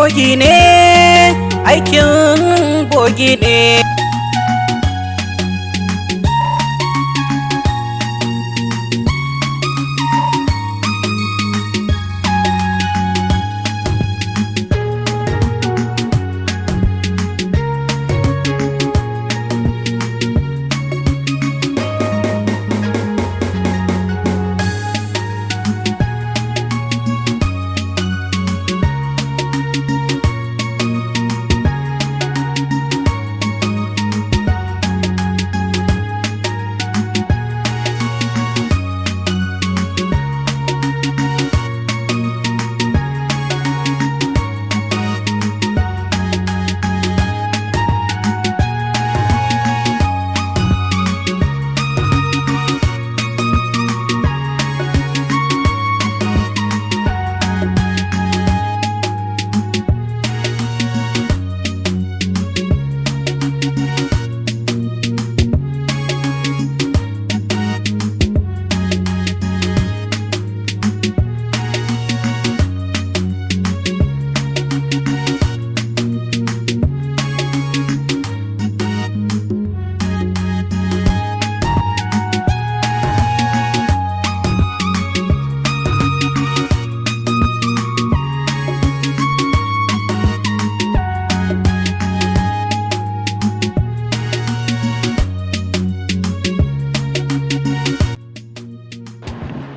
Bogi ne, aikin bogi ne.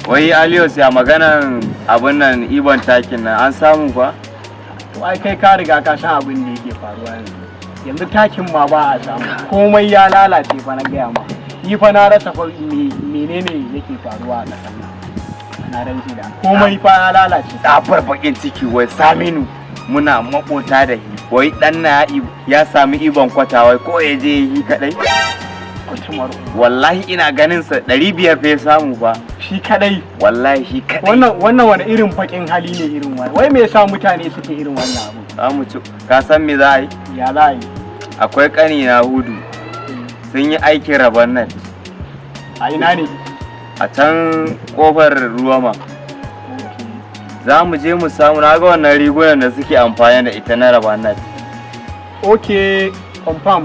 Wai Alios, ya maganan abun nan, ibon takin nan, an samu fa? To ai kai ka riga ka san abin da yake faruwa yanzu. Yanzu takin ma ba a samu. Komai ya lalace fa, na gaya ma. Ni fa na rasa fa menene yake faruwa a ƙasar nan. Na rantsi da komai fa ya lalace. Tsafar bakin ciki, wai Saminu muna makota da shi, wai dan na ya sami ibon kwata, wai ko ya je yi kadai. Kutumar. Wallahi ina ganin sa, 500 fa ya samu fa. Shi kadai? Wallahi shi kadai. Wannan wani irin bakin hali ne irin wani? Wai me yasa mutane suke irin wannan abu? Za mu ci. Ka san me za a yi? Ya za a yi? Akwai kani na Hudu, sun yi aikin rabon nan. A ina ne? A can kofar ruwa ma. Za mu je mu samu, na ga wannan rigunan da suke amfani da ita na rabon nan. Ok, confirm.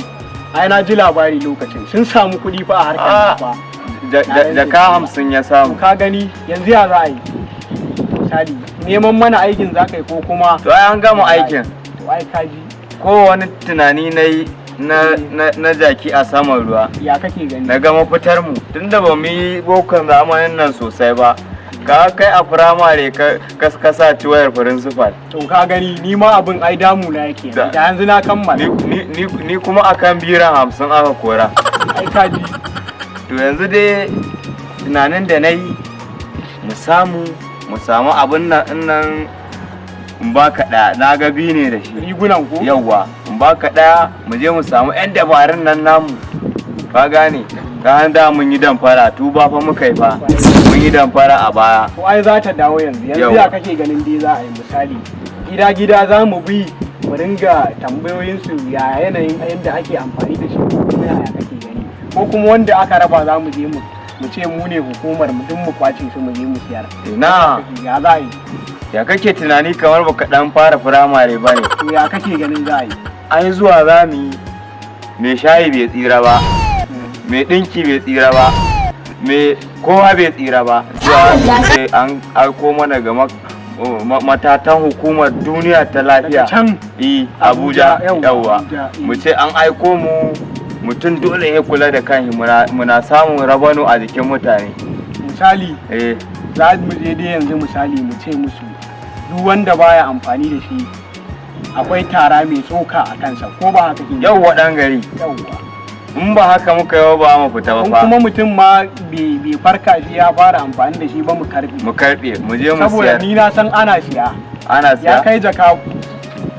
Ai na ji labari lokacin sun samu kuɗi fa a harkar nan fa. Jaka 50 ya samu. Ka gani, yanzu ya za a yi? Misali, neman mana aikin za ka yi ko kuma? To ai an gama aikin. To ai ka ji. Ko wani tunani na yi na jaki a saman ruwa. Ya kake gani? Na ga mafitar mu, tunda ba mu yi bokon zamanin nan sosai ba, ka kai a firamare ka sa ci wayar principal. To ka gani, ni ma abin ai damu na yake da yanzu na kammala. Ni kuma akan biran 50 aka kora. Ai ka ji. To yanzu dai tunanin da na yi, mu samu abin nan nan in baka ɗaya, na ga biyu ne da shi. Rigunan ko? Yawwa, in baka ɗaya, mu je mu samu 'yan dabarun nan namu, ka gane, ka da mun yi damfara, tuba fa muka yi fa, mun yi damfara a baya. To ai za ta dawo yanzu. Yanzu Yawwa. ya kake ganin dai za a yi? Misali, gida gida za mu bi mu ringa tambayoyin su, ya yanayin yadda ake amfani da shi, ko kuma yaya kake gani? Ko kuma wanda aka raba za mu je mu ce mu ne hukumar mu, duk mu kwace su, mu je mu siyar? Ina. Ya za a yi? Ya kake tunani, kamar baka dan fara firamare ba ne. To ya kake ganin za a yi? Ai zuwa za mu yi, mai shayi bai tsira ba, mai ɗinki bai tsira ba, mai kowa bai tsira ba. Zuwa sai an aiko mana ga matatan hukumar duniya ta lafiya. Daga can? I Abuja. Abuja, yawwa, yawwa. Abuja, eh. Mu ce an aiko mu, mutum dole ya kula da kanshi, muna samun rabano a jikin mutane. Misali, eh. za mu je dai yanzu, misali, mu ce musu duk wanda baya amfani da shi akwai tara mai tsoka a kansa, ko ba haka ke? Yawwa, ɗan gari. Yawwa. In ba haka muka yi ba, mu fita ba In fa. kuma mutum ma bai farka shi ya fara amfani da shi ba, mu karbe. Mu karbe, mu je mu Saboda siyar. ni na san ana siya. Ana Ya siya. kai jaka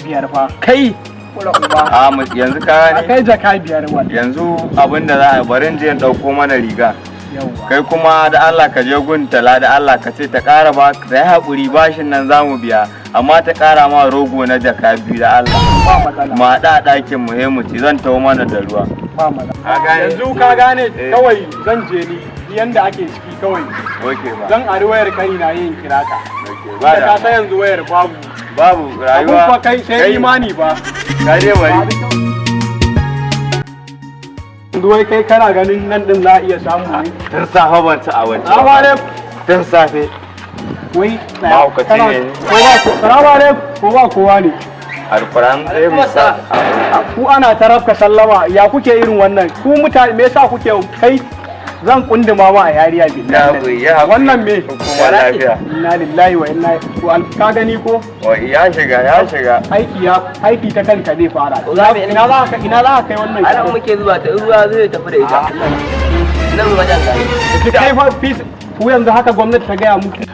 5 fa. Kai. Kula uba. A mu yanzu ka Ya gane. kai jaka 5 wannan. Yanzu abin da za a barin je in ɗauko mana riga. Yawwa. Kai kuma da Allah ka je gun Tala, da Allah ka ce ta ƙara ba ta yi haƙuri, bashin nan za mu biya, amma ta ƙara ma rogo na jaka 2, da Allah. Ba matsala. Mu haɗa a ɗakin mu, he mu ci, zan tawo mana da ruwa. Ba matsala. Ka gane? Yanzu ka gane. Eh. Kawai zan je ni yanda ake ciki kawai. Okay ba. Zan ari wayar kani na yin kira ka. Okay ba. Da ka Da san yanzu wayar babu. Babu rayuwa. Abun fa kai sai imani ba. Ka dai bari. Yanzu wai kai kana ganin nan din za a iya samu ne? Tun safe ban ci abinci. Salamu alaikum. Tun safe. Wai Mahaukaci kana- ne. Ko ba salamu alaikum, ko ba kowa ne? Alquran ɗaya musa. Ku ana tarafka sallama, ya kuke irin wannan? Ku mutane, me yasa kuke kai? Zan kunduma ma a yariya Ya billahi. haƙuri, ya haƙuri. Wannan me? Hukumar lafiya. Inna lillahi wa inna to ka gani ko? Wa ya shiga, ya shiga. Aiki ya aiki ta kanka zai fara. Ina za ka, ina za ka kai wannan? Anan muke zuwa ta ruwa zai tafi da ita. Nan wajen gari. Kai fa fis ku yanzu haka gwamnati ta gaya muku.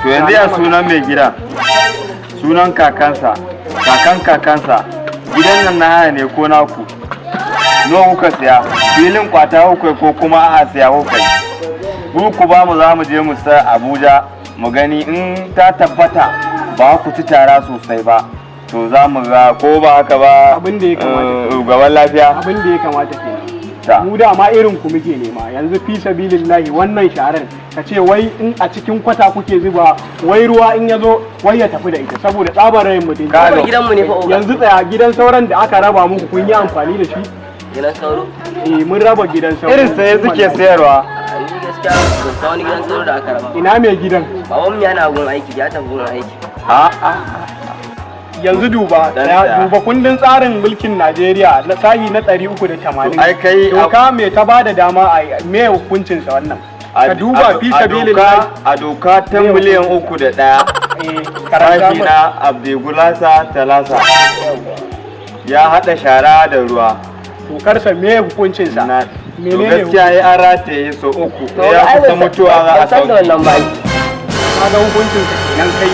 To yanzu ya sunan mai gida? Sunan kakansa, kakan kakansa. Gidan nan na haya ne ko naku? Nawa kuka siya? Filin kwata kuka ko kuma a siya kuka yi? Ku ku ba mu, za mu je mu sa Abuja mu gani in ta tabbata ba ku ci tara sosai ba. To za mu ga ko ba haka ba. Abin da ya kamata. Gaban lafiya. Abin da ya kamata kenan. Ta. Mu dama irin ku muke nema yanzu, fi sabilillahi. Wannan sharar ka ce wai in a cikin kwata kuke zuba, wai ruwa in ya zo wai ya tafi da ita saboda tsabar rayin mutum. Kaga. Gidanmu ne fa oga. Yanzu tsaya, gidan sauran da aka raba muku kun yi amfani da shi? Gidan sauro. Eh, mun raba gidan sauro. Irin saye suke sayarwa. A ni gaskiya ban san wani gidan sauro da aka raba. Ina mai gidan? Baban mu yana gun aiki, ya tafi gun aiki. A a. Yanzu duba Dan tsaya, tsaya. duba kundin tsarin mulkin Najeriya na sahi na 380. To ai kai doka mai ta bada dama a me hukuncinsa wannan? Ka duba fi a sabilillahi. A doka ta Me 300,000. Eh, karanta Sashi mana. na Abdegulasa Talasa ya haɗa shara da ruwa. Tokarsa me hukuncinsa? Na to Menene? gaskiya ya an rataye so uku. To Ya ai kusa ban san- mutuwa za a ban san da sauke. wannan ba. Kaga hukuncinsa kenan kai.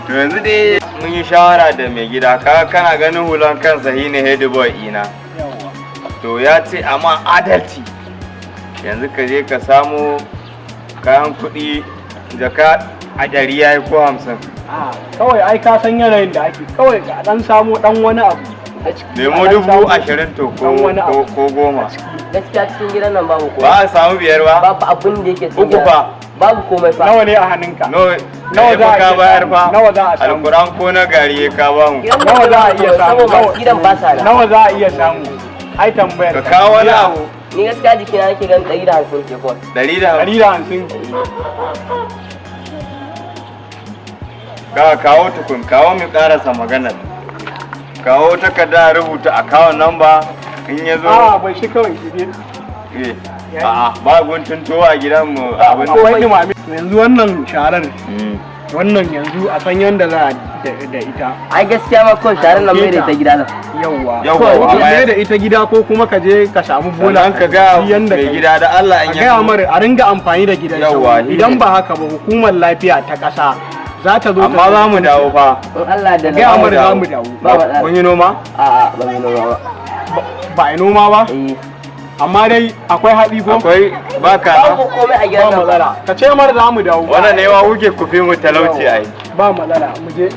To yanzu dai mun yi shawara da mai gida, kaga kana ganin hulan kansa shine head boy ina. To ya ce amma adalci. Yanzu ka je ka samo kayan kuɗi jaka a 100 yayi ko 50. A kawai ai ka san yanayin da ake, kawai ka dan samo dan wani abu a ciki. Nemo A dan dubu samo ashirin to ko dan wani abu. ko 10. Gaskiya cikin gidan nan babu komai. Ba a samu 5 ba? Babu abin da yake cikin Uku gidan. fa. Babu komai fa. Nawa ne a hannunka? Nawa Nawa za a ka iya bayar samu? fa? Nawa za a samu? Alquran ko na gari ka ba mu. Gidan nan Nawa za a babu iya komai, samu? saboda masu gidan ba sa nan. Nawa za a iya samu? Ai tambayar Ka kawo wani abu. Ni gaskiya jikina nake ganin 150 ke kawai. 150. 150. Ka kawo tukun, kawo mu karasa maganar. Kawo takarda, rubuta account number in ya zo. A bai shi kawai ki je. Eh, a'a, ba guntun tuwo a gidanmu abin. Akwai dumame. Yanzu wannan sharar, wannan yanzu a san yanda za a da ita. Ai gaskiya ma kawai sharar nan mai da ita gida nan. Yawwa. Yawwa, Ko ka amma- mai da ita gida ko kuma ka je ka samu bola. Sannan ka ga shi yanda mai ka yi. gida da Allah A in ya gaya mar a ringa amfani da gidan Yawwa, sauro. shi Idan ne. ba haka ba, hukumar lafiya ta ƙasa za ta zo ta Amma za mu dawo fa. In Allah da Gaya na mar za mu dawo. Ba matsala. Kun yi noma? A'a, ba mu noma ba. Ba a yi noma ba, Eh. amma dai akwai haɗi ko? Akwai ba ka Babu komai a gidan Ba nan. matsala, ka ce mar za mu dawo. Wannan ne ma kuke kufi mu talauci ai. Ba matsala, mu je.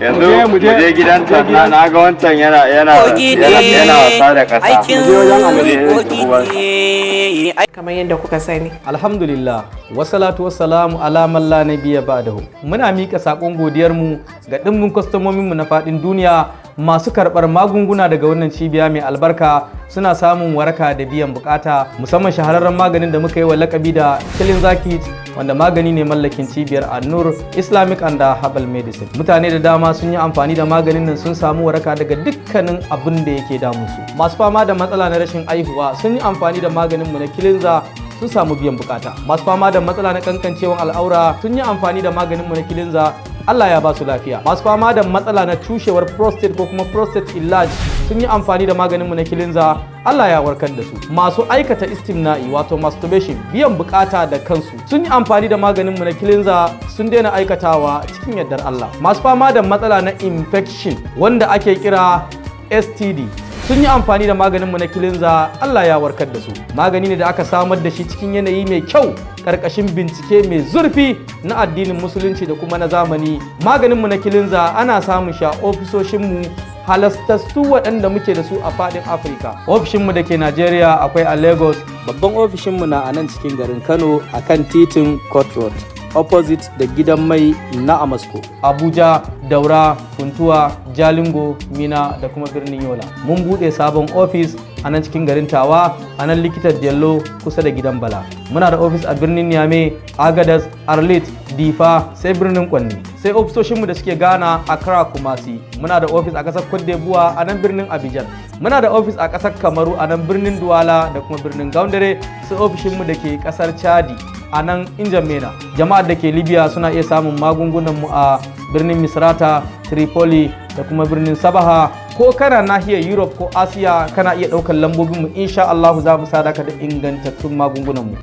Yanzu Mu mu je, je gidan mu je can na na ga wancan yana wasa da ƙasa. Aikin Mu je wajen Alhaji. bogidi. Kamar yadda kuka sani. Alhamdulillah, wasalatu wassalamu ala man la nabiyya ba'dahu. Muna mika sakon godiyarmu ga dimbin kwastomominmu na fadin duniya masu karɓar magunguna daga wannan cibiya mai albarka, suna samun waraka da biyan bukata, musamman shahararren maganin da muka yi wa lakabi da Killing Zakit, wanda magani ne mallakin cibiyar Annur Islamic and Herbal Medicine. Mutane da dama sun yi amfani da maganin nan, sun samu waraka daga dukkanin abin da yake damunsu. Masu fama da matsala na rashin aihuwa sun yi amfani da maganin mu na Kilinza, sun samu biyan bukata. Masu fama da matsala na kankancewan al'aura sun yi amfani da maganin mu na Kilinza, Allah ya ba su lafiya. Masu fama da matsala na cushewar prostate ko kuma prostate enlarge sun yi amfani da maganin mu na Kilinza, Allah ya warkar da su. Masu aikata istimna'i, wato masturbation, biyan bukata da kansu, sun yi amfani da maganin mu na Kilinza, sun daina aikatawa cikin yardar Allah. Masu fama da matsala na infection wanda ake kira STD sun yi amfani da maganinmu na Kilinza, Allah ya warkar da su. Magani ne da aka samar da shi cikin yanayi mai kyau karkashin bincike mai zurfi na addinin musulunci da kuma na zamani. Maganinmu na Kilinza ana samun shi a ofisoshinmu halastastu waɗanda muke da su a faɗin Afirka. Ofishinmu da ke Najeriya akwai a Lagos. Babban ofishinmu na a nan cikin garin Kano a kan titin Court Road, opposite da gidan mai na Amasco. Abuja, Daura, Funtuwa, Jalingo, Minna da kuma birnin Yola. Mun buɗe sabon ofis a nan cikin garin Tawa, a nan likitar Jello kusa da gidan Bala. Muna da ofis a birnin Niamey, Agadez, Arlit, Difa, sai birnin Kwanni. Sai ofisoshinmu da suke Ghana, Accra, Kumasi. Muna da ofis a ƙasar Cote d'Ivoire a nan birnin Abidjan. Muna da ofis a ƙasar Kamaru a nan birnin Douala da kuma birnin Ngaoundéré, sai ofishinmu da ke ƙasar Chadi a nan Injamena. Jama'ar da ke Libya suna iya samun magungunanmu a birnin Misrata, Tripoli da kuma birnin Sabaha. Ko kana nahiyar Europe ko Asiya, kana iya ɗaukar lambobinmu, insha Allahu za mu sadaka da ingantattun magungunanmu.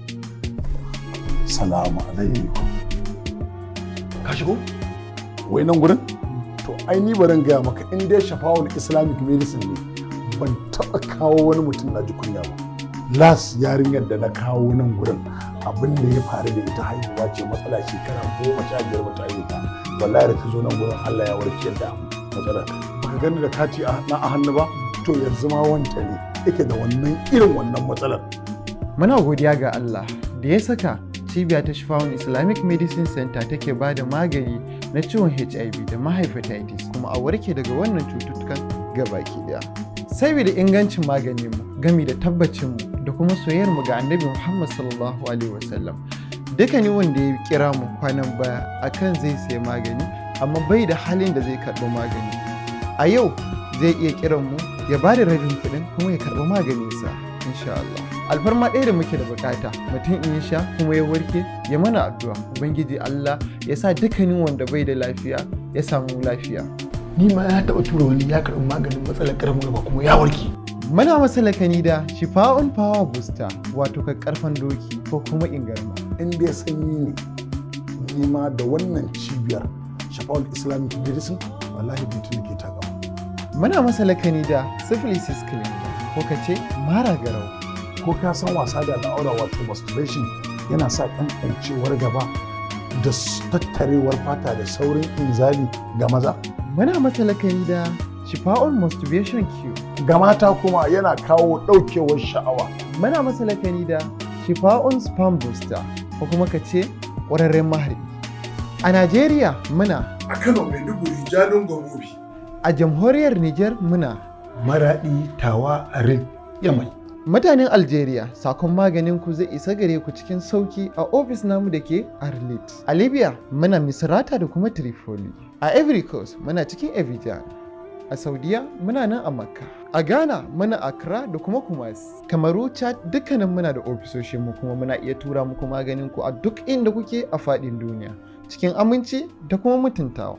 Salamu alaikum. Ka shigo? Wai nan gurin? To ai ni barin gaya maka, in dai Shafawul Islamic Medicine ne, ban taɓa kawo wani mutum na ji kunya ba. Last yarinyar da na kawo nan gurin, abin da ya faru da ita haihuwa ce matsala, shekara 15 ba ta haihu ba. Wallahi da ta zo nan gurin, Allah ya warke da matsalar. Baka gani da kati na a hannu ba? To yanzu ma wanta ne yake da wannan irin wannan matsalar. Muna godiya ga Allah da ya saka cibiya ta Shifawun Islamic Medicine Center take ba da magani na ciwon HIV da ma hepatitis, kuma a warke daga wannan cututtukan gabaki daya. Saboda ingancin maganinmu, gami da tabbacinmu da kuma soyayyarmu ga Annabi Muhammad sallallahu alaihi wasallam. Dukkanin wanda ya kira mu kwanan baya akan zai sayi magani amma bai da halin da zai karɓi magani, a yau zai iya kiran mu ya ba da rabin kuɗin kuma ya karɓi maganinsa, insha Allah. Alfarma ɗaya da muke da bukata, mutum in ya sha kuma ya warke, ya mana addu'a. Ubangiji Allah ya sa dukkanin wanda bai da lafiya ya samu lafiya. Ni ma ya taɓa tura wani ya karɓi maganin matsalar ƙarfin gaba kuma ya warke. Muna masa lakani da Shifa'un Power Booster, wato karfan doki ko kuma ingarma. In dai sanyi ne, ni ma da wannan cibiyar Shafa'ul Islamic Medicine wallahi bintu nake ta gaba. Muna masa lakani da syphilis cleanser, ko ka ce mara garau. Ko ka san wasa da al'aura, wato masturbation, yana sa ƙanƙancewar gaba da tattarewar fata da saurin inzali ga maza? Muna masa lakani da Shifa'un Masturbation Cure. Ga mata kuma yana kawo ɗaukewar sha'awa. Muna masa lakani da Shifa'un Sperm Booster, ko kuma ka ce ƙwararren maharbi. A Najeriya muna a Kano, Maiduguri, Jalingo, Mubi. A jamhuriyar Niger muna Maraɗi, Tawa, Arlit, Yamai. Mutanen Algeria, sakon maganin ku zai isa gare ku cikin sauki a ofis namu da ke Arlit. A Libya muna Misrata da kuma Tripoli. A Ivory Coast muna cikin Abidjan. A Saudiya muna nan a Makka. A Ghana muna Accra da kuma Kumasi. Kamaru, Chad, dukkanin muna da ofisoshin mu, kuma muna iya tura muku maganin ku a duk inda kuke a faɗin duniya cikin aminci da kuma mutuntawa.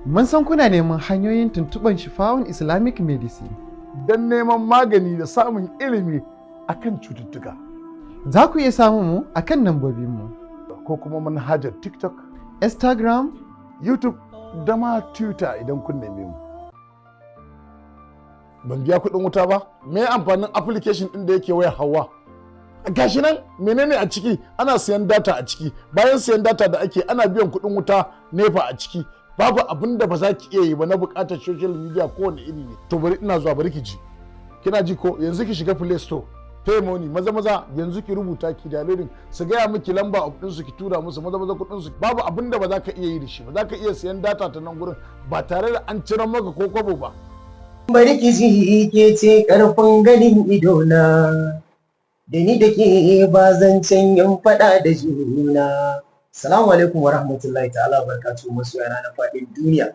Mun san kuna neman hanyoyin tuntuɓan Shifawun Islamic Medicine don neman magani da samun ilimi akan cututtuka. Za ku iya samun mu a kan lambobinmu ko kuma manhajar TikTok, Instagram, YouTube da ma Twitter idan kun neme mu. Ban biya kuɗin wuta ba, me amfanin application ɗin da yake waya hawa? Gashi nan, menene a ciki? Ana siyan data a ciki, bayan siyan data da ake ana biyan kuɗin wuta NEPA a ciki. Babu abin da ba za ki iya yi ba na buƙatar social media kowane iri ne. To bari ina zuwa, bari ki ji. Kina ji ko? Yanzu ki shiga Play Store, Paymoney, maza maza yanzu ki rubuta ki downloading, su gaya miki lamba of ɗinsu, ki tura musu maza maza kuɗin su. Babu abin da ba za ka iya yi da shi ba. Za ka iya siyan data ta nan gurin ba tare da an cire maka ko kwabo ba. Bari ki ji, ke ce karfin ganin idona, da ni da ke ba zancen yin faɗa da juna. Salamu alaikum wa rahmatullahi ta'ala wa barakatuhu, masoyana na faɗin duniya.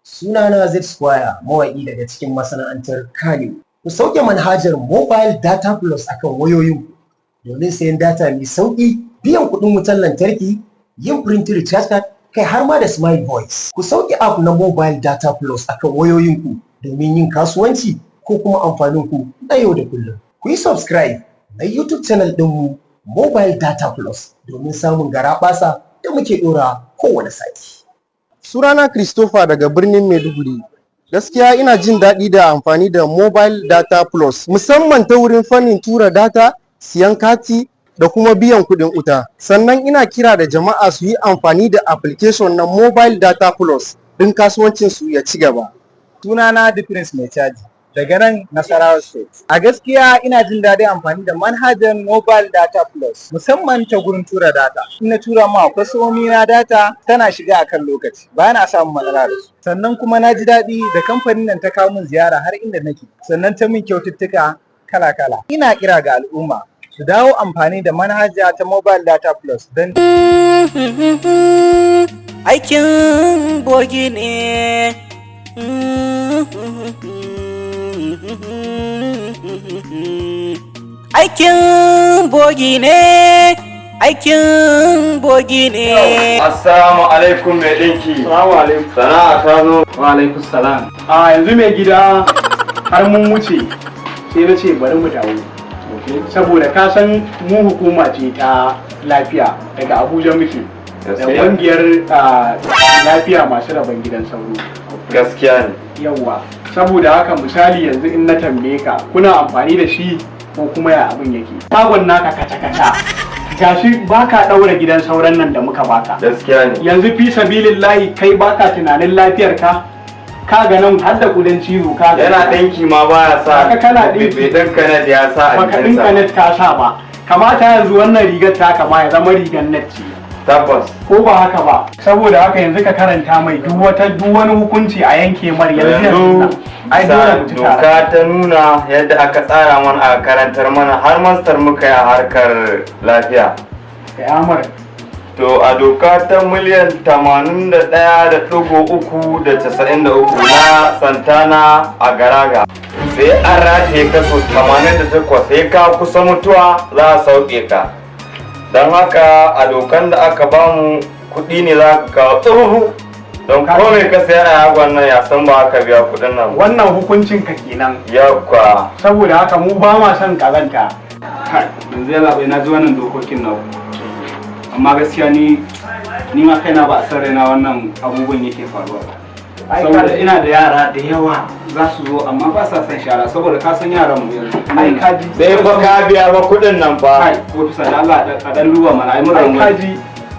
Sunana Z Square, mawaƙi daga cikin masana'antar Kano. Ku sauke manhajar Mobile Data Plus akan wayoyinku domin sayan data mai sauƙi, biyan kuɗin wutar lantarki, yin print recharge card, kai har ma da Smile Voice. Ku sauke app na Mobile Data Plus akan wayoyinku domin yin kasuwanci ko kuma amfanin ku na yau da kullum. Ku yi subscribe na YouTube channel ɗinmu Mobile Data Plus domin samun garaɓasa da muke ɗora kowane sati. Sunana Christopher daga birnin Maiduguri. Gaskiya ina jin daɗi da amfani da Mobile Data Plus, musamman ta wurin fannin tura data, siyan kati da kuma biyan kuɗin wuta. Sannan ina kira da jama'a su yi amfani da application na Mobile Data Plus don kasuwancinsu ya ci gaba. Sunana The Prince Mai Caji. daga nan Nasarawa State. A gaskiya ina jin daɗin amfani da manhajar Mobile Data Plus, musamman ta gurin tura data. In na tura ma kwastomomi na data, tana shiga akan lokaci, ba na samun matsala da su. Sannan kuma na ji daɗi da kamfanin nan ta kawo min ziyara har inda nake, sannan ta min kyaututtuka kala-kala. Ina kira ga al'umma su dawo amfani da manhaja ta Mobile Data Plus don Aikin bogi ne. Aikin bogi ne, aikin bogi ne. Assalamu alaikum, mai ɗinki. Assalamu alaikum. Sana'a ta zo. Wa alaikum salam. A yanzu, mai gida, har mun wuce sai na ce bari mu dawo, saboda ka san mu hukuma ce ta lafiya, daga Abuja muke da ƙungiyar lafiya masu rabon gidan sauro. Gaskiya ne. Yawwa, saboda haka misali yanzu in na tambaye ka, kuna amfani da shi ko kuma ya abin yake? Shagon naka kaca kaca, gashi baka daura gidan sauran nan da muka baka. Gaskiya ne. Yanzu fi sabilillahi, kai baka tunanin lafiyar ka? Ka ga nan har da kudin cizo, ka ga Yana ɗinki ma baya sa. Ka kana ɗinki. Bai ɗinka net ya sa a Baka jikinsa. ɗinka net ka sa ba. Kamata yanzu wannan rigar ta kama ya zama rigar net ce. Tabbas. Ko ba haka ba? Saboda haka yanzu ka karanta mai duk wata, duk wani hukunci a yanke mar yanzu yanzu nan. Ai dole mu ci tare. Doka ta nuna yadda aka tsara mana a karantar mana, har master muka yi a harkar lafiya. Amar. To, a doka ta miliyan 81.393 na Santana a Garaga, sai an rataye kaso 88, sai ka kusa mutuwa za a sauke ka. Don haka a dokan da aka bamu, kuɗi ne za ka kawo tsohu, don kome ka sayar a yagon nan ya san ba aka biya kuɗin nan. Wannan hukuncin ka kenan. Yakwa. Saboda haka mu ba ma son kazanta. Yanzu yalla bai, na ji wannan dokokin naku, amma gaskiya ni ma kaina ba a san raina wannan abubuwan yake faruwa ba, saboda ina da yara da yawa za su zo, amma ba sa son shara, saboda ka san yaran mu yanzu. Ai kaji. Sai fa ka biya ba kuɗin nan fa. Kai ofisa, da Allah a dan duba mana, ai mun Ai rangwame. kaji.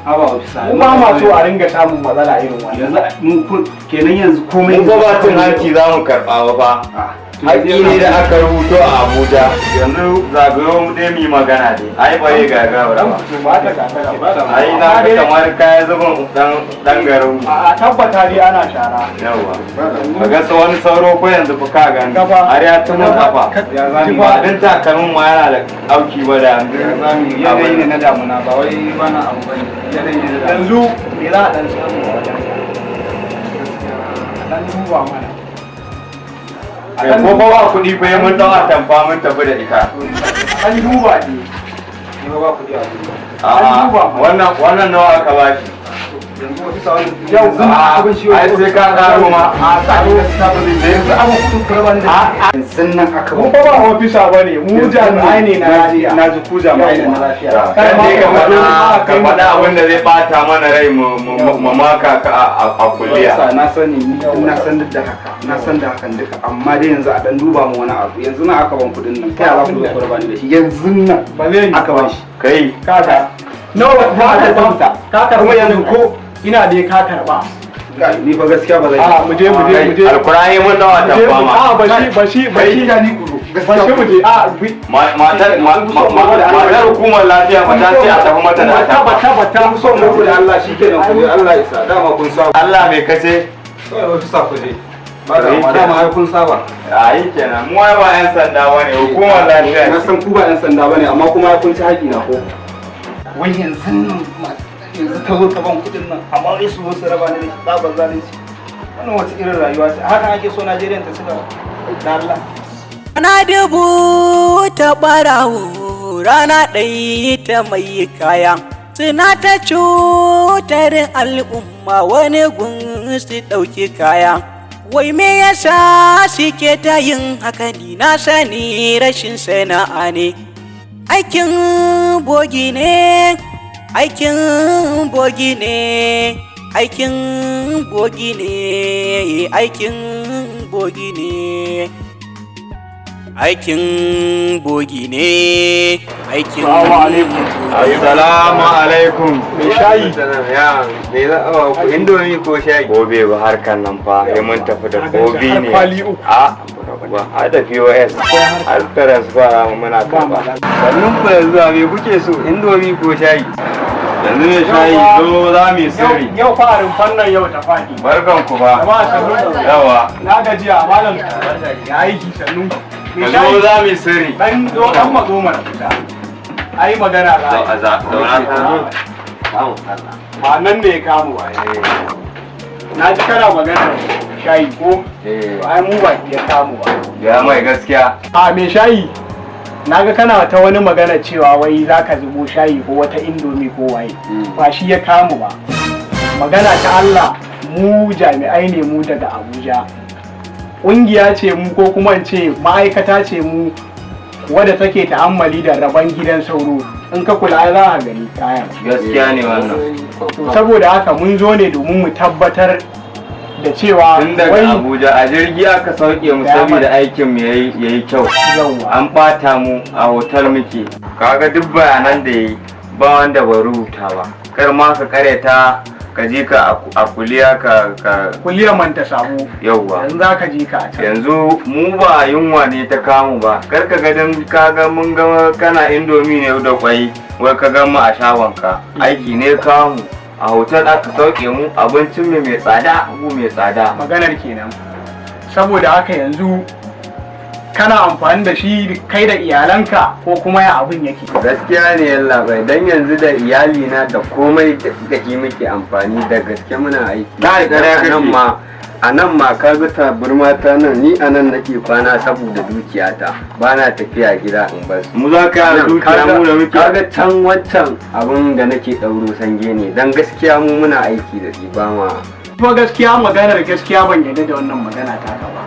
Haba ofisa. Mu ba ma so a ringa samun matsala irin wannan. Yanzu mu kenan yanzu komai. Mun fa ba cin hanci za mu karɓa ba fa. Haƙƙi ne da aka rubuto a Abuja. Yanzu zagayo mu dai mu yi magana dai. Ai ba yi gagara ba. Ba ta gagara ba. Ai na ga kamar kayan zubin dan garin mu. A tabbata dai ana shara. Yawwa. Ka ga sa wani sauro ko yanzu fa ka gani. Har ya ci mun kafa. Ya zami. Ba din takalmin ma yana da auki ba da yanzu. Ya zami, yanayi ne na damuna, ba wai bana abu bane. Yanayi ne na damuna. Yanzu me za a dan samu a wajen ka? A dan duba mana. Kai, ko ba kuɗi fa mun dau atamfa mun tafi da ita. An duba ne. Ni ba kuɗi a gurin. A'a, wannan nawa aka bashi? Yanzu ofisa, wannan Yanzu abin shi. Ai sai ka karo ma. A tsaro yanzu abin kuɗin ku raba ni da yanzu nan aka Mu ba ofisa bane, mu jami'ai ne na lafiya. Na ji ku jami'ai ne na lafiya. Kan dai ka faɗa abin da zai ɓata mana rai, mu maka ka a kuliya. Ofisa, na sani, ni na san duk da haka, na san da hakan duka, amma dai yanzu a dan duba mu wani abu. Yanzu na aka ban kuɗin nan, kai za ku zo ku raba ni da shi yanzu nan? Ba zai yi. Aka ban shi. Kai. Kaka. Nawa ba a ta ka karba Kuma yanzu ko ina dai ka karba. Ni fa gaskiya ba zai. A mu je, mu je, mu je. Alkurani mun dawa Mu je, tamfa ma. A bashi, bashi, bashi. Kai ni kuro. Bashi, mu je. A Matar hukumar lafiya ba ta ce a tafi mata da bata bata bata. So mu da Allah shikenan, ku je, Allah isa, dama kun saba. Allah mai kace? Kawai ofisa, ku je. Ba da ma, dama ai kun saba. Ai kenan mu ai ba yan sanda bane, hukumar lafiya. Na san ku ba yan sanda bane, amma kuma kun ci haƙi na ko. Wai yanzu nan yanzu ta zo ta ban kuɗin nan, amma wai su zo su raba ni da tsabar zalunci. Wannan wata irin rayuwa ce haka ake so Najeriya ta ci gaba? Da Allah. Rana dubu ta ɓarawo, rana ɗaya ta mai kaya. Suna ta cutar al'umma, wani gun su ɗauki kaya. Wai me yasa suke ta yin haka? Ni na sani rashin sana'a ne. Aikin bogi ne, aikin bogi ne, aikin bogi ne, aikin bogi ne. Aikin bogi ne, aikin. Assalamu alaikum. Mai shayi. Ya, me za a ba ku, indomi ko shayi? Gobe ba harkar nan fa, sai mun tafi da gobe ne. Har kwali uku. A karba har da POS har transfer muna karba. Sannun ku da zuwa, me kuke so, indomi ko shayi? Yanzu mai shayi, zo za mu yi sirri. Yau fa a rumfan nan yau ta faɗi. Barkan ku ba. Jama'a, sannu. Yawa. Na gajiya, malam? Ya aiki? Sannu. Ka zo za mu yi sirri. Dan zo, dan matso mana kusa. Ai magana za a za zauna. Ba nan ne ya kamu ba. Na ji kana magana shayi ko? Ai mu ba ya kamu ba. Ya mai gaskiya. A me shayi, na ga kana ta wani magana cewa wai za ka zubo shayi ko wata indomi ko waye. Ba shi ya kamu ba. Magana ta Allah, mu jami'ai ne mu daga Abuja. Ƙungiya ce mu, ko kuma in ce ma'aikata ce mu wadda take ta'ammali da rabon gidan sauro. In ka kula za a gani kayan. Gaskiya ne wannan. To saboda haka mun zo ne domin mu tabbatar da cewa Tun daga Abuja a jirgi aka sauke mu saboda aikin mu yayi kyau. An bata mu, a hotel muke. Kaga duk bayanan da yayi ba wanda ba rubuta ba. Kar ma ka kareta, ka je ka a kuliya ka Kuliya manta sabo. Yauwa. Yanzu za ka je ka a can. Yanzu mu ba yunwa ne ta kamu ba. Kar ka ga dan ka ga mun ga kana indomi ne da kwai, wai ka ga mu a shagonka. Aiki ne kamu. A hotel aka sauke mu, abincin mu mai tsada, mu mai tsada. Maganar kenan. Saboda haka yanzu kana amfani da shi kai da iyalanka ko kuma ya abin yake? Gaskiya ne yallabai, dan yanzu da iyalina da komai duk da shi muke amfani, da gaske muna aiki. Kai, ƙarya A nan kake. ma a nan ma ka ga taburma ta nan, ni a nan nake kwana saboda dukiyata, ba na tafiya gida in bar su. Mu za ka Nan, dukiya mu da muke. Kaga can wancan abin da nake ɗauro sange ne, dan gaskiya mu muna aiki da shi, ba ma Kuma gaskiya, maganar gaskiya, ban yarda da wannan magana ta ka ba.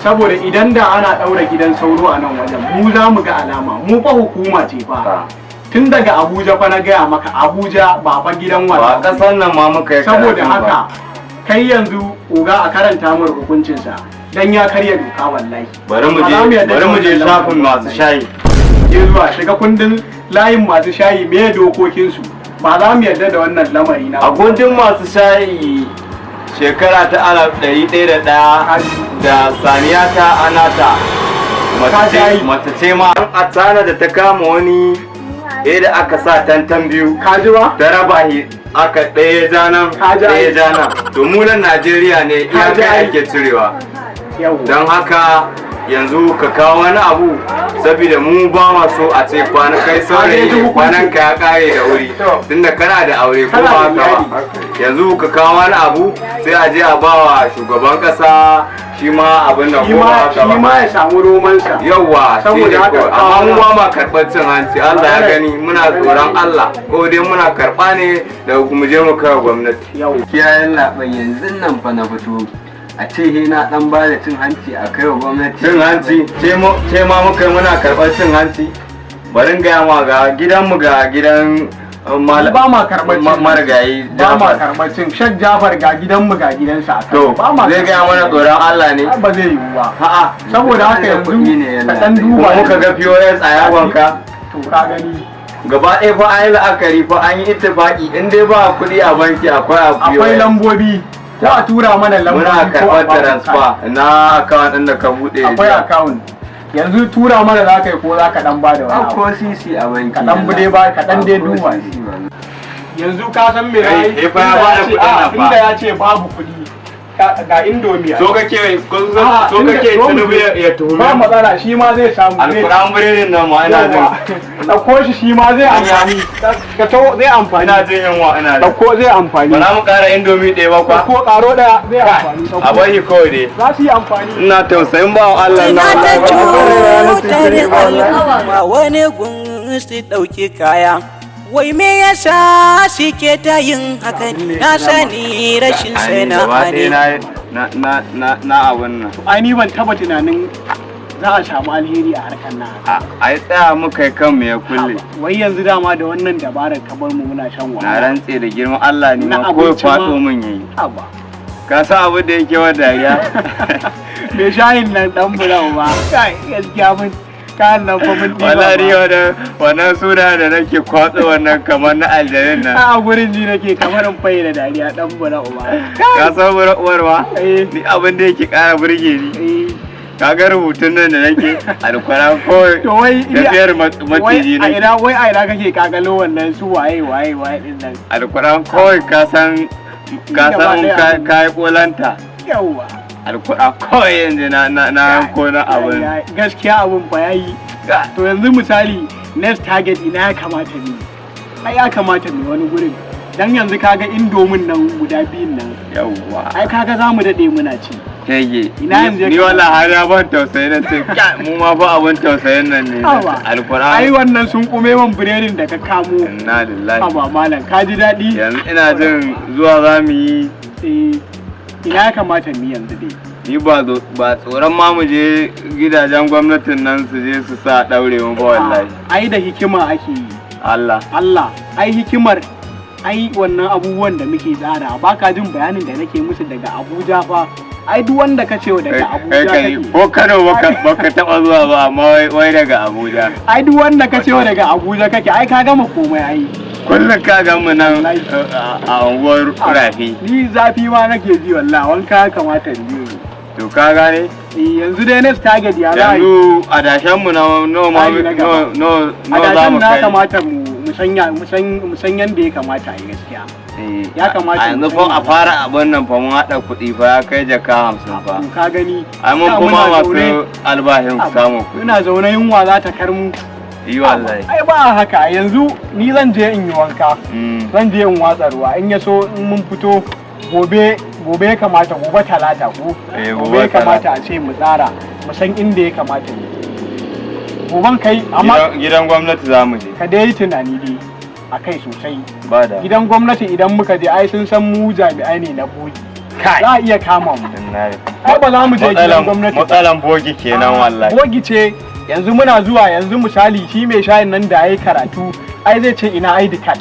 Saboda idan da ana ɗaura gidan sauro a nan wajen, mu za mu ga alama. Mu fa hukuma ce fa. Tun daga Abuja fa na gaya maka, Abuja ba fa gidan wasa. Ba kasan nan ma muka yi Saboda karatu ba. haka kai yanzu oga, a karanta mar hukuncinsa dan ya karya doka wallahi. Bari mu Ba za je yarda da bari mu je wannan shafin lamarin. masu shayi. Je zuwa shiga kundin layin masu shayi, me dokokinsu. Ba za mu yarda da wannan lamari na. A kundin masu shayi shekara ta 1101 da saniya ta anata mace, mace ce ma a tana da ta kama wani eh da aka sa tantan biyu. Kaji ba? Ta raba shi aka ɗaya janan ɗaya janan. To mu nan Najeriya ne, Kaji iyaka ai. ake cirewa. Don haka yanzu ka kawo wani abu saboda mu ba ma so a ce kwana kai saurayi ne, kwanan ka ya kare da wuri, tunda kana da aure ko ba haka ba. Yanzu ka kawo wani abu sai a je a bawa shugaban kasa shi ma abin nan, Shi ko ba ma haka shi ba. ma ya samu romansa. Yawwa, sai Saboda dai haka kawai. Amma mu ba ma karɓar cin hanci, Allah ya gani muna tsoron Allah, ko dai muna karɓa ne da mu je mu kai wa gwamnati. Kiyayen labai, yanzu nan fa na fito, a ce he na dan ba da cin hanci a kai wa gwamnati. Cin hanci ce ma muka yi muna karɓar cin hanci? Bari in gaya ma, ga gidanmu, ga gidan Ba ma karɓar cin marigayi Ba ma Jafar. karɓar cin Shek Jafar, ga gidanmu ga gidansa a To Kano. Ba ma zai gaya mana tsoron Allah ne? Ai, ba zai yiwu ba. A'a. Saboda haka yanzu ka dan duba. Kuma muka ga POS a yagonka. To ka gani. Gaba ɗaya fa an yi la'akari fa, an yi ittifaki, in dai ba kuɗi a banki akwai a POS. Akwai lambobi. Ko a tura mana lambobi Muna ko a karɓar ba mu transfer na account ɗin da ka buɗe. Akwai account. Yanzu tura mana za ka yi ko za ka dan ba da wani abu? Ko sisi a banki. Ka dan bude ba, ka dan dai duba. Yanzu ka san me Kai, ra'ayi? eh, fa ya bada kuɗin nan fa. Inda ya ce babu kuɗi, ga indomi. So kake so kake Tinubu ya tuhume Ba mu? matsala, shi ma zai samu. Alƙur'an biredin nan ma ina jin. Ɗauko shi, shi ma zai amfani. Ka to zai amfani. Ina jin yunwa, ina jin. Ɗauko, zai amfani. Ba za mu ƙara indomi ɗaya ba kwa? Ɗauko, ƙaro ɗaya, zai amfani. Ɗauko. A bari kawai dai. Za su yi amfani. Ina tausayin bawan Allah na. Ta cutar al'umma, wani gun su ɗauki kaya. Wai me yasa suke ta yin haka ne? Na sani rashin sana'a ne. Na abun nan. Ai ni ban taba tunanin za a samu alheri a harkar nan. Ai tsaya muka yi kanmu ya kulle. Wai yanzu dama da wannan dabarar ka bar mu muna shan Na wahala. rantse da girman Allah ne Na ma ko ya abinci ma. faɗo min yayi. Haba. Ka san abin da yake wa dariya? Me shayin nan dan burau ba. Kai, gaskiya mun kayan nan fa mun ɗiba Wallahi ba. wannan suna da nake kwatso wannan kamar na aljanin nan. A gurin ji nake kamar in fayi da dariya, dan burau ba. Ka san uwar ba? Ni abin da yake ƙara burge ni. Kaga rubutun nan da nake, alkwara ko To wai tafiyar maciji wai a nake. ina, wai a ina kake kakalo wannan su waye waye waye din nan? Alkwara kawai, ka san ka Gaba san ɗaya ka abin. ka yi kolanta. Yawwa. Alkwara kawai yanzu na ko na abin. Gaskiya abun fa yayi. To yanzu misali, next target ina ya kamata mu yi? Ai ya kamata mu yi wani gurin, dan yanzu kaga indomin nan guda biyun nan. Yawwa. Ai kaga za mu dade muna ci. Shege. Ina yanzu ya Ni kamata? wala har ya ban tausayi, na ce "Kai, mu ma fa abin tausayin nan ne." Haba. Alquran. Ai wannan sun kume man biredin da ka kamo. Inna lillahi. Haba malam, ka ji daɗi. Yanzu ina jin zuwa za mu yi. Eh, ina ya kamata mu yi yanzu dai? Ni ba ba tsoron ma mu je gidajen gwamnatin nan su je su sa daure mu ba wallahi. Ai da hikima ake yi. Allah. Allah, ai hikimar, ai wannan abubuwan da muke tsara, baka jin bayanin da nake musu daga Abuja fa? Ai duk wanda ka ce daga Kai Abuja kai kake. Ko Kano baka taba zuwa ba, amma wai daga Abuja. Ai duk wanda ka ce daga Abuja kake, ai ka gama komai ai. Kullum ka ga mu nan a unguwar Rafi. Ni zafi ma nake ji wallahi, wanka ya kamata in yi. To ka gane? Eh, yanzu dai next target ya za a yi? Yanzu adashen mu na no ma Tsari na gaba. no no A za dashen mu na kai. kamata mu sanya mu san yanda ya kamata a yi gaskiya. Ya kamata A yanzu mu fa sanya. a fara abin nan fa, mun haɗa kuɗi fa ya kai jaka 50 fa. To ka gani. Ai mun Da kuma muna masu zaune- albashin samun kuɗi. Muna zaune yunwa za ta kar mu. Yi wallahi. Ai ba a haka, yanzu ni zan je in yi wanka. Zan je in watsa ruwa, in ya so in mun fito gobe, gobe ya kamata, gobe Talata ko? Eh, Gobe ya gobe. kamata a ce mu tsara, mu san inda ya kamata ne goban kai, amma Gidan gwamnati za mu je. Ka dai yi tunani dai a kai sosai. Ba da. Gidan gwamnati idan muka je, ai sun san mu jami'ai ne na bogi, za a iya kama mu. Ai ba za mu je gidan gwamnati ba. Matsalan bogi kenan wallahi. Bogi ce. Yanzu muna zuwa yanzu, misali shi mai shayin nan da ya yi karatu, ai zai ce ina ID card.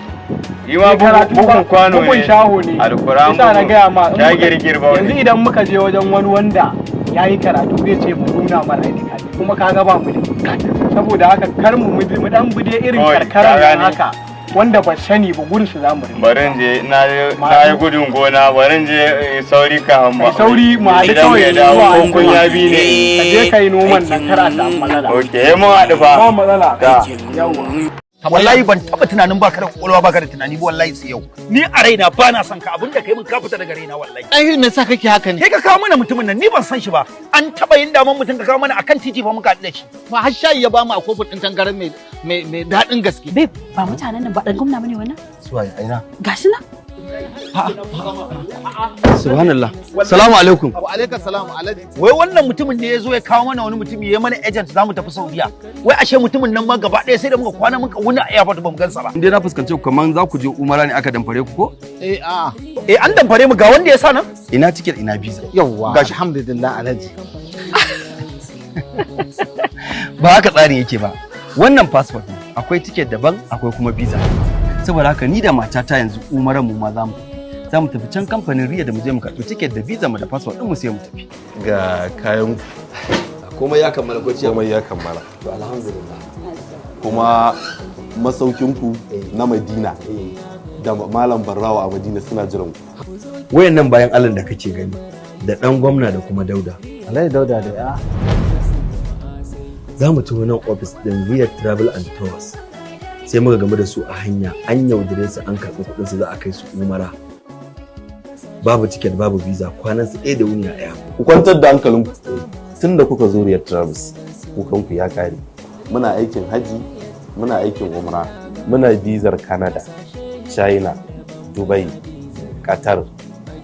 Yi ma Bai karatu ba, bugun kwano ne. bugun shaho ne. Alkuran Yasa na gaya ma, in ya girgir ba. Yanzu idan muka je wajen wani wanda ya yi karatu, zai ce mu nuna mara ID card, kuma kaga ba mu da. Saboda haka kar mu mu dan bude irin Oi, karkarar ka nan gane. haka wanda ba sani ba, gurin su zamu rinka. Barin je, na yi gudun gona, barin je sauri ka hamba. Kai sauri mu haɗu Idan kawai ya dawo zuwa ko kun ya bi ne. Ka je ka yi noman nan, kar a samu matsala. Ok, mun haɗu fa. Ba matsala. Ta. Yawwa. Wallahi ban taba tunanin baka da kwakwalwa, baka da tunani ba wallahi sai yau. Ni a raina ba na son ka, abinda kai mun ka fita daga raina wallahi. Ai me yasa kake haka ne? Kai ka kawo mana mutumin nan, ni ban san shi ba. An taba yin daman mutum ka kawo mana akan titi fa muka haɗu da shi. Fa har shayi ya bamu a kofin ɗin tangaran mai mai mai daɗin gaske. Babe, ba mutanen nan ba dan gwamna bane wannan? Suwaye, aina? Gashi nan. Subhanallah. Salamu alaikum. Wa alaikum salam alhaji. Wai wannan mutumin ne ya zo ya kawo mana wani mutumi ya mana agent za mu tafi Saudiya. Wai ashe mutumin nan ma gaba ɗaya sai da muka kwana muka wuni a airport ba mu gansa ba. Indai na fuskance ku kaman za ku je umara ne aka damfare ku ko? Eh, a'a. Eh, an damfare mu, ga wanda ya sa nan. Ina ticket, ina visa. Yawwa. Gashi. Alhamdulillah alhaji. Ba haka tsarin yake ba. Wannan passport ne. Akwai ticket daban, akwai kuma visa. Saboda haka ni da matata yanzu umaran mu ma za mu tafi. Za mu tafi can kamfanin Riya da mu je mu karɓi ticket da visa mu da passport ɗin mu sai mu tafi. Ga kayan. Komai ya kammala ko ciya? Komai ya kammala. To alhamdulillah. Kuma masaukinku na Madina da Malam Barrawa a Madina suna jiran ku. Wayannan bayan Allah da kake gani da ɗan gwamna da kuma Dauda. Alhaji Dauda da ya. Za mu tafi nan ofis ɗin Riyadh Travel and Tours. Sai muka gamu da su a hanya, an yaudare su, an karɓi kuɗin su, za a kai su umara. Babu ticket, babu visa, kwanan su ɗaya da wuni a airport. Ku kwantar da hankalinku, tun da kuka zo Riyadh Travels kukanku ya kare. Muna aikin haji, muna aikin umra, muna bizar Canada, China, Dubai, Qatar,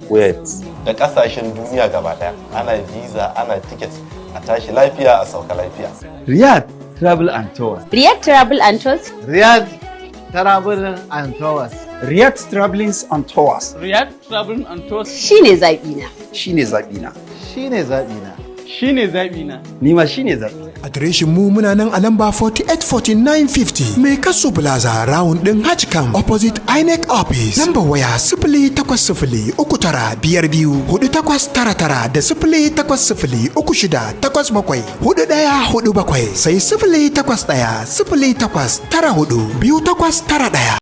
Kuwait da kasashen duniya gaba daya. Ana visa, ana ticket, a tashi lafiya a sauka lafiya. Riyadh Travel and Tours. Riyadh Travel and Tours. Riyadh Travel and Tours. Riyadh Travelings and Tours. Riyadh Travel and Tours. Shine zaɓi na. Shine zaɓi na. Shine zaɓi na. Shine zaɓi na. Ni ma shine zaɓi. Adireshin mu muna nan a lamba 484950 Mai Kaso Plaza, round din Hajkam, opposite INEC office. Lambar waya 08039524899 da 08036874147 sai 08108942891.